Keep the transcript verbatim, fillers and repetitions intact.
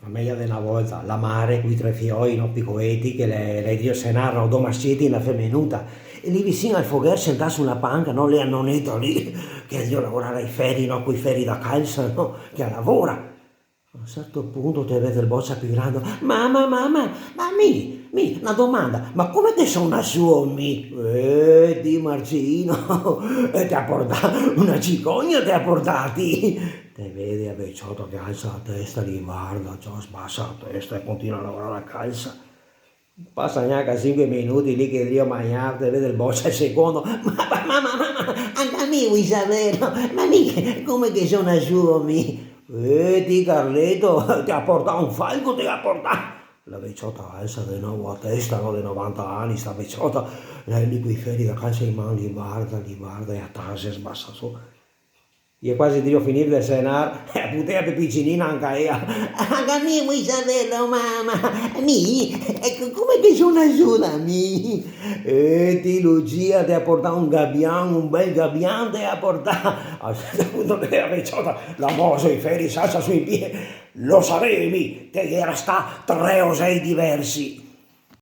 Fameja de na volta, la mare coi tre fioi, no, picoeti, che le, le drio senar, no, do masceti e na femenuta. E lì vicin al fogher, sentà su na panca, no, le a noneta lì, che a drio lavorar ai feri, no, coi feri da calsa, no, che a lavora. A un certo punto te vede el bocia pì grando: "Mama, mama, ma mi, mi, na domanda, ma come che so nasùo mi?" "Eh, ti, Marcino, eh, te a portà, na cicogna te a portà ti." Te vede a veciota che alsa la testa, li varda, ciò, sbasa la testa e continua a lavorar la calsa. Pasa gnanca sinque minuti, lì che drio magnar, te vede el bocia el secondo: "Ma, ma, mama, mama, anca mi voi saverlo, ma mi, come che so nasùo mi?" "Eh, ti, Carleto, te a portà un falco, te a portà." La veciota alsa de novo a testa, no, de novanta ani, sta veciota, eh, lì coi feri da calsa in man, li varda, li varda e a tase, sbasa su. Xe quasi drio finir de senar, e a putea pì picinina anca ea: "Anca mi voi saverlo, mama, mi, eco, come che so nasùa mi?" "Eh, ti, Lucia, te a portà un gabian, un bel gabian te a portà." A un certo punto la veciota la mola su i feri, s'alsa su in pie: "Lo savevi mi, te ghe gera stà tre osei diversi."